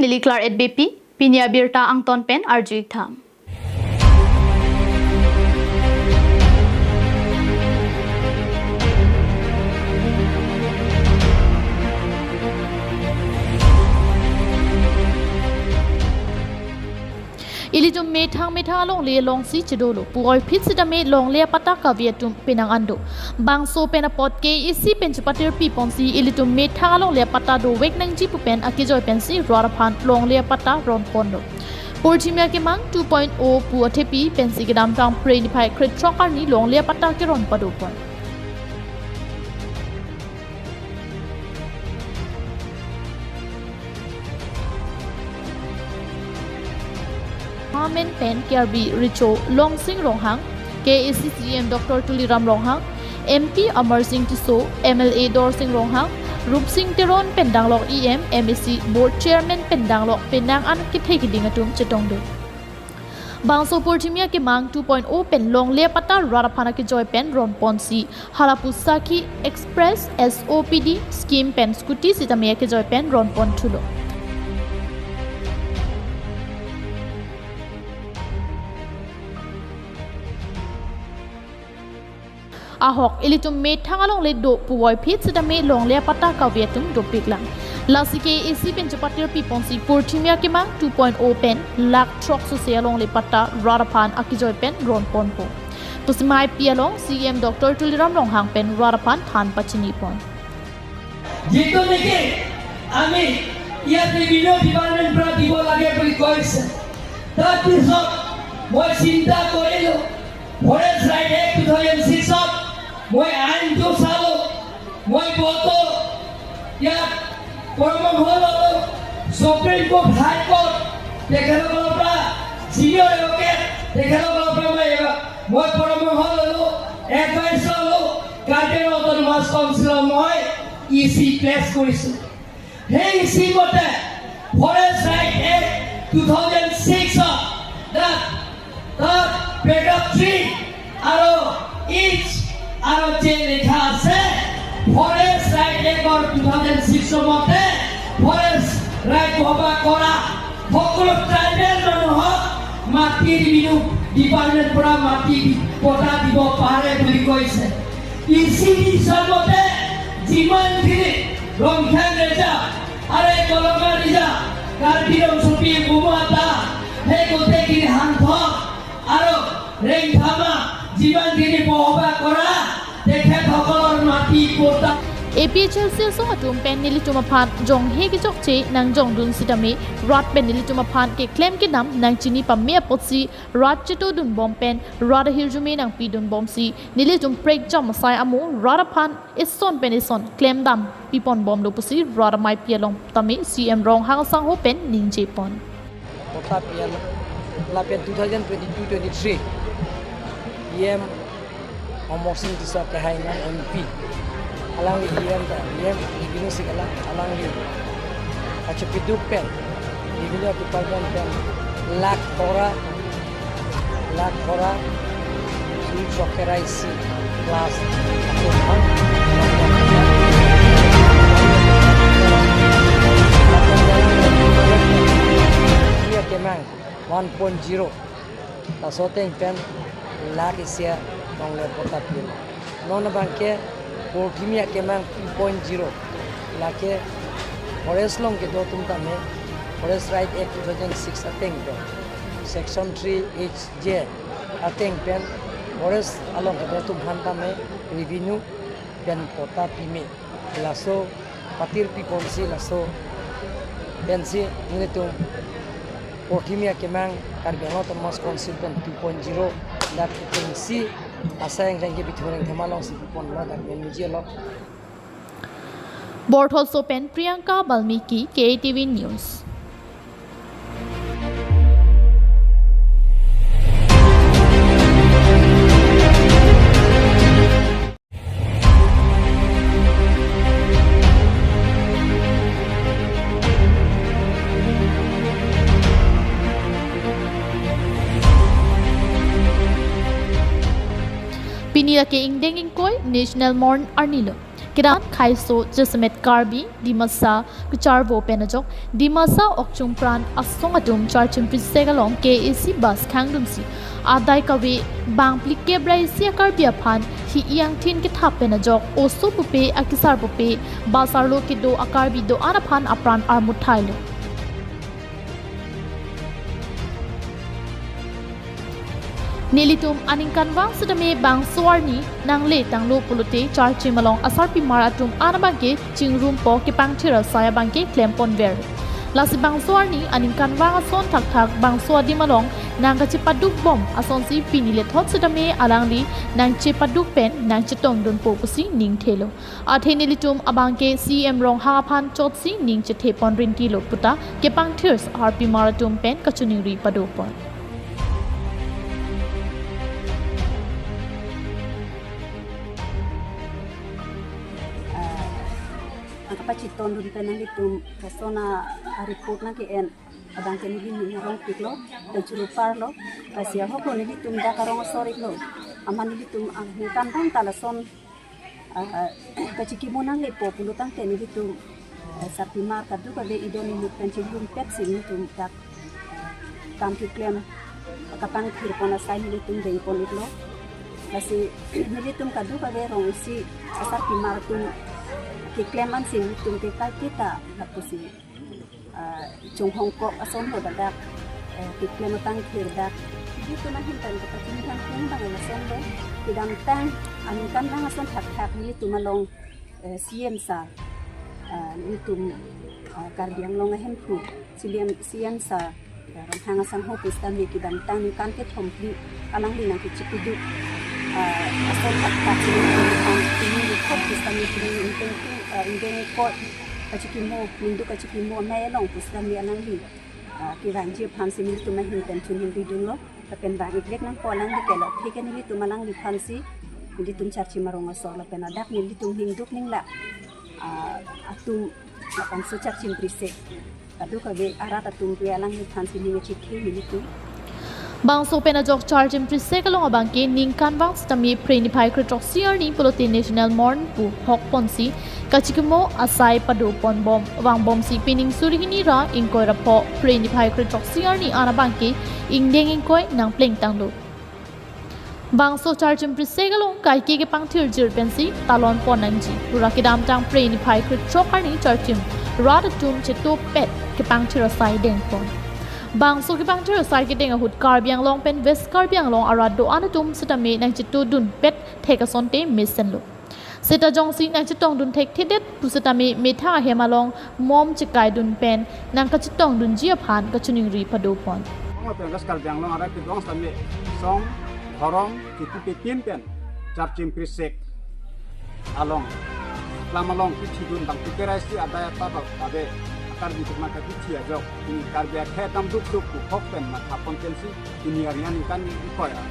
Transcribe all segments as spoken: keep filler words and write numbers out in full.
Neli Claret Beypi, pini abirta angton pen arju-ik tha. Ilitum methang methang alongle alongsi chedolo puvoiphit sitame longle apatta kave atum penang an do. Bangso pen apot K A A C pen chepatirpi ponsi ilitum methang alongle apatta dovek nangji pu pen akejoi pensi rat aphan longle apatta ron ponlo. Purthimi Akemang two point o pu athepi pensi kedamtang Phre niphai krethrok arni longle apatta keron pado pon. Amen pen K R B Recho Longsing Ronghang, K A A C C E M Doctor Tuliram Ronghang, M P Amarsing Tisso, M L A Dorsing Ronghang, Rupsing Teron pen danglok E M, M A C Board Chairman pen danglok penang an kethe keding atum chetongdun. Bangso Purthimi Akemang two point o pen longle apatta rat aphan akejoi pen ron ponsi Halapu Sakhi Express S O P D scheme pen scooty sitame akejoi pen ron pon thulo. Ahok ilitum methang alongle do puvoiphit sitame longle apatta kave atum dopiklang. Lasi K A A C pen chepatirpi ponsi Purthimi Akemang two point o pen lakh throk sose alongle apatta rat aphan akejoi pen ron ponpo pusi maipi along C E M Doctor Tuliram Ronghang pen rat aphan than pachini pon. যিটো নেকি আমি ইয়াত revenue department পৰা দিব লাগে বুলি কৈছে। তাৰপিছত মই চিন্তা কৰিলোঁ, forest right act two thousand ছিক্সত মই আইনটো চালোঁ, মই বহুতো ইয়াত পৰামৰ্শ ল'লোঁ, ছুপ্ৰিম কোৰ্ট, হাই কোৰ্ট, তেখেতসকলৰ পৰা, ছিনিয়ৰ এডভকেট, তেখেতসকলৰ পৰা মই এইবাৰ মই পৰামৰ্শ ল'লোঁ, এডভাইচ ল'লোঁ, কাৰ্বি আংলং অট'নমাছ কাউন্সিলৰ মই ই চি প্লেচ কৰিছোঁ। সেই ই চি মতে forest right act two thousand ছিক্সত তাত, তাত পেৰাগ্ৰাফ থ্ৰী আৰু এইচ আৰু জে লিখা আছে, ফৰেষ্ট ৰাইট এক্টৰ টু থাউজেণ্ড ছিক্সৰ মতে ফৰেষ্ট ৰাইট বসবাস কৰা সকলো ট্ৰাইবেল মানুহক মাটি ৰেভিনিউ ডিপাৰ্টমেণ্ট পৰা মাটি দি-, পট্টা দিব পাৰে বুলি কৈছে। ই চি ডিচিছন মতে যিমানখিনি ৰংখাং ৰিজাৰ্ভ আৰু এই কলঙা ৰিজাৰ্ভ, কাৰ্বি ৰংচুপি, বুমুহাটা, সেই গোটেইখিনি হাংথ আৰু ৰেংথামা যিমানখিনি বসবাস কৰা তেখেতসকলৰ মাটি পট্টা। A P H L C asong atum pen nelitum aphan jonghe kechokche nangjongdun sitame rat pen nelitum aphan keklem kedam nangchini pame apotsi rat chetodunbom pen rat ahirjume nangpidunbomsi nelitum prekjam asai amo rat aphan eson pen eson klemdam piponbomlo pusi rat amaipi along tame C M Ronghang asangho pen ningjepon. Pota P L, lapen two thousand twenty-two twenty-three, E M Amarsing Tisso kehai nang M P. Alangli E M ta, E M revenue si kalang, alangli kachepiduk pen revenue department pen lakh throk, lakh throk, suri throk kre isi plus atum aphan Purthimi Akemang one point zero laso ateng pen lakh isi alongle pota pilo. Non abangke Purthimi Akemang two point zero, lake forest along kedo atum tame Forest Right Act two thousand six ateng pen, Section three H J ateng pen forest along kedo atum aphan tame revenue pen pota pime. Laso patirpi ponsi laso pensi nelitum Purthimi Akemang Karbi Anglong Autonomous Council pen two point zero dak pen si asai angdeng ke bithoreng thema alongsi ponlo dak men miji along. Bortholso pen Priyanka Balmiki, K T V News. Pini lake ingdeng ingkoi National Morn arnilo. Kedam khaiso jasemet Karbi, Dimasa, kacharvo pen ajok, Dimasa Okchung Pran asong atum Charchim Prisek along K A C bus khangdunsi adai kave bang phlikep ra isi a-Karbi aphan hi-i angthin kethap pen ajok oso pupe akesar pupe bus arlo kedo a-Karbi do-an aphan apran armut thailo. Nelitum aningkanvang setame bangso arni nangle tanglo pulote Charchim along asarpimar atum an abangke chingrumpo kepangthir asai abangke klemponver. Lasi bangso arni aningkanvang ason thakthak bangso adim along nangkachepaduk bom asonsi pini lethot setame alangli nangchepaduk pen nangchetongdunpo pusi ningthelo. Athe nelitum abangke C M Ronghang aphan chotsi ning chethepon rintilo puta kepangthir asarpimar atum pen kachiningri padopon. Ah, kapachetongdun pen nanglitum lason a-report nangke-en abangke neli ning arongpiklo, pen churu parlo, lasi ahoklo nelitum dak arong asor-iklo, amat nelitum aningkanvang ta lason ah, kachikimo nanglepo pulo tangte nelitum, eh, sarpimar kadokave idon inut pen chingrumpetsi nelitum dak, eh, kam keklem kapangthirpon asai nelitum dengpon-iklo. Lasi nelitum kadokave rong isi asarpimar atum keklem ansi nelitum ke kaiketa lapusi ah, chonghongkok ason ho ladak, eh, keklem apangthir dak. Nelitum ahin pen kapachini thang thang bang lason lo. Kedamtang aningkanvang ason thakthak nelitum along, eh, C M sir, ah, nelitum, ah, Karbi Anglong ahemphu, C M, C M sir, eh, Ronghang asangho pusitame kedamtang ningkan kethom phli alangli nangkachipiduk, ah, ason thakthak nelitum aphan pini lethot pusitame pini ingdeng, ah, ingdeng ingkoi kachikimo, ningduk kachikimo amei along pusitame alangli, ah, kevangji aphansi nelitum ahin pen choningridunlo, lapen vang-ik vek nangpo alangli ke, la thik ke nelitum alangliphansi, nelitum Charchim arong asor lapen ladak nelitum ningduk ninglak, ah, atum labangso Charchim Prisek kadokave arat atum pu alangliphansi ning kachethek nelitum. Bangso pen ajok Charchim Prisek along abangke ningkanvang setame Phre niphai kre throksi arni pulote National Mourn pu hokponsi kachikimo asai padopon bom vangbomsi pining suri hini ra ingkoi ra pho Phre niphai kre throksi arni an abangke ingdeng ingkoi nangplengtanglo. Bangso Charchim Prisek along kaike kepangthirjir pensi talonpon nangji. Pura kedamtang Phre niphai kre throk arni Charchim rat atum chetopet kepangthir asai dengpon. Bangso kepangthir asai kedeng ahut Karbi Anglong pen West Karbi Anglong arat do-an atum setame nangchetodunpet thek asonte mesenlo. Seta jongsi nangchetongdun thekthedet pusitame methang ahem along mom chekaidun pen nangkachetongdunji aphan kachiningri padopon. Ong lapen West Karbi Anglong arat kedong setame song dhorom kipu petin pen Charchim Prisek along, lam along kithidun bang pikerai si adai apa bang ave akar bituk maka kithi ajok. Ini Karbi akhei atam dukduk pu hok pen mathapon pensi ini aryan kan ikoi a.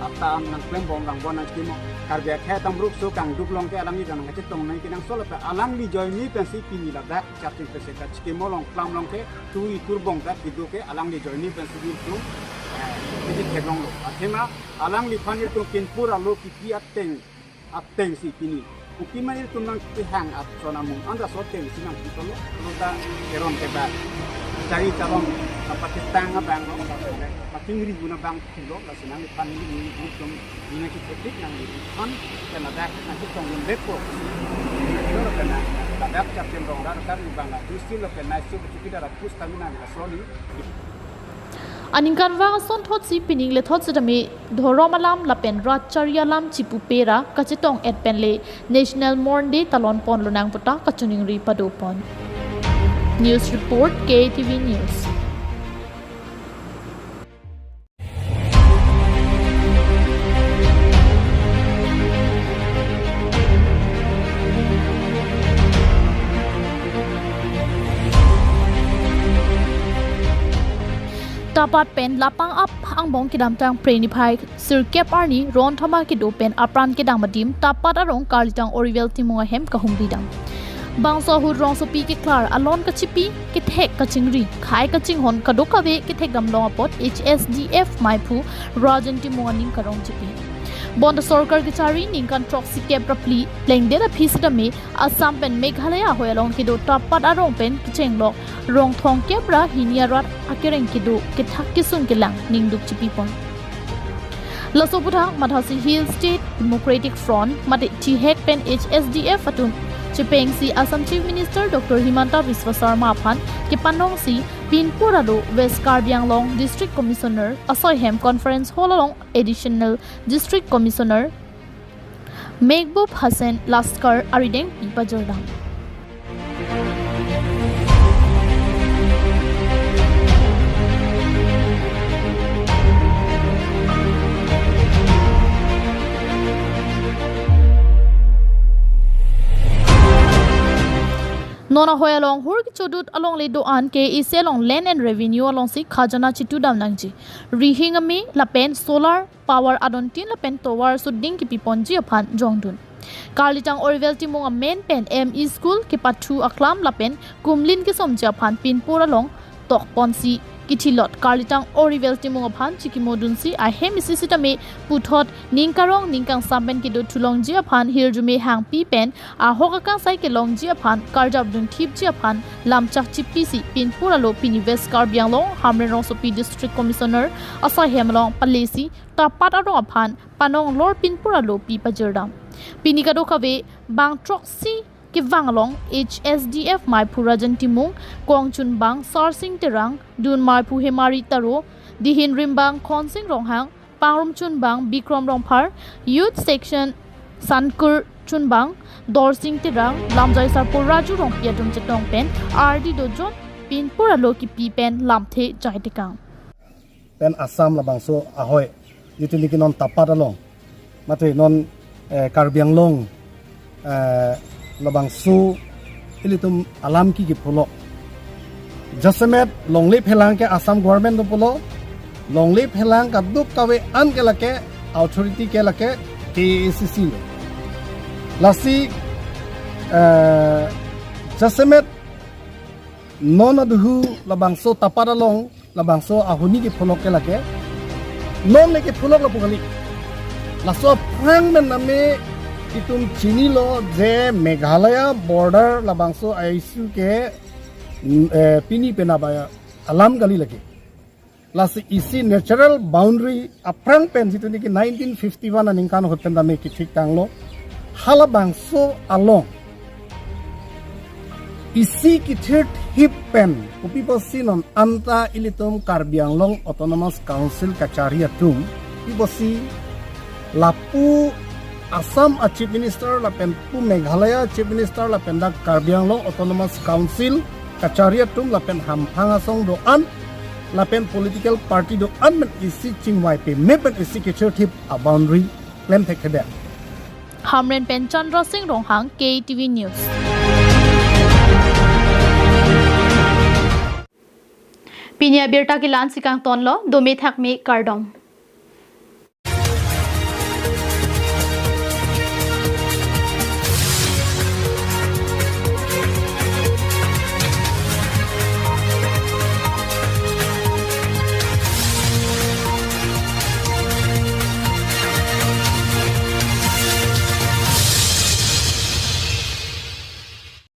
Ata am nangklembom vangbom nangkimo. Karbi akhei atam rukso kangduk along ke alangli nangkachetong nangji nangso lapen alangli ajoine pensi pini ladak Charchim Prisek kachikimo along klam along ke tu itur bong dak kedo ke alangli ajoine pensi itu, eh, ini theklonglo. Athema alangliphan itum pinpur alo kipi ateng atengsi pini. Kupi ma itum nangkehang ason amung anda so atengsi nangpitolo. Lo ta eron ke ba. Chari chalong apa chetang abang lo. Pating ribu na bang kilo lasi nangliphan ini itum ini kithepik nangliphan. Kena dak nangketong lembek ko. Lo kena ladak Charchim Ronghang kan bang la dusi lo kena isu cuki dara pusitame nang la soni. Aningkanvang asonthotsi pining lethot setame dhorom alam lapen rat chari alam chipupe ra kachetong-et penle National Mourn Day talonpon lonang puta kachiningri padopon. News report, K T V News. Tapat pen lapang ap angbong kedamtang Phre niphai sirkep arni ron thoma kedo pen apran kedam adim Tapat arong Karlitang Orivel Timung ahem kahumri dam. Bangso ahut rongsopi keklar alon kachipi kethek kachingri khai kachinghon kadokave kethek damlong apot H S D F maiphu Rajen Timung aning karong chipi. Bonta sorkar kechari ningkan throksi kep ra phli plengdet aphi sitame Assam pen Meghalaya ahoi along kedo Tapat arong pen kechenglok rong thomkep ra hini arat akereng kedo kethak kesung kelang ningduk chipipon. Laso aphuthak mathasi Hill State Democratic Front mate T H D F pen H S D F atum chepengsi Assam Chief Minister Doctor Himanta Biswa Sarma aphan kepanongsi Pinpur alo West Karbi Anglong District Commissioner asaihem Conference Hall along Additional District Commissioner Mehboob Hussain Laskar arideng pi pajirdam. Non ahoi along hur kechodut alongle do-an K A A C along Land and Revenue alongsi khajana chitudam nangji. Rihing ame lapen solar power adontin lapen tovar suding kepiponji aphan jongdun. Karlitang Orivel Timung amen pen M E school kepathu aklam lapen kumlin kesomji aphan Pinpur along tokponsi kithilot. Karlitang Orivel Timung aphan chikimodunsi ahem isi sitame puthot ningkarong ningkangsam pen kedo thulongji aphan hirjume hangpi pen ahok akangsai kelongji aphan karjapdun thipji aphan lamchak chipisi Pinpur alo pini West Karbi Anglong Hamren Rongsopi District Commissioner asaihem along palesi Tapat arong aphan panong lor Pinpur alo pi pajirdam. Pini kadokave bang throksi kevang along H S D F maiphu Rajan Timung, kongchunbang Sarsing Terang, dun maiphu Hemari Taro, dihin rimbang Khonsing Ronghang, pangrumchunbang Bikram Rongphar, Youth Section Sankur chunbang Dorsing Terang, lamjai sarpo Raju Rongpi atum chetong pen ardi dojon Pinpur alo kipi pen lamthe jaitekang. Pen Assam labangso ahoi, jitu niki non Tapat along, mate non, eh, Karbi Anglong, eh, labangso ilitum alam ke kepholok. Jasemet longle phelang ke Assam government do pulo, longle phelang kadokave an ke lake authority ke lake K A A C C lo. Lasi, eh, jasemet non aduhu labangso Tapat along, labangso ahuni kepholok ke lake, non le kepholok lapu kali. Laso aphrang pen name itum chinilo je Meghalaya border labangso a-issue ke, mm, eh, pini penap alam kali lake. Lasi isi natural boundary aphrang pen jitu niki nineteen fifty-one aningkan ahut pen tame kethik tanglo. Halabangso along isi kethirthip pen kopi pusi non anta ilitum Karbi Anglong Autonomous Council kachari atum, kopi pusi lapu Assam a Chief Minister lapen pu Meghalaya Chief Minister lapen dak Karbi Anglong Autonomous Council kachari atum lapen hamphang asong do-an lapen political party do-an men isi chingvai peme pen isi kethirthip a boundary klem thekthedet. Hamren pen Chandra Singh Ronghang, K T V News. Pini abirta ke la-ansi kangtonlo, dome thakme kardom.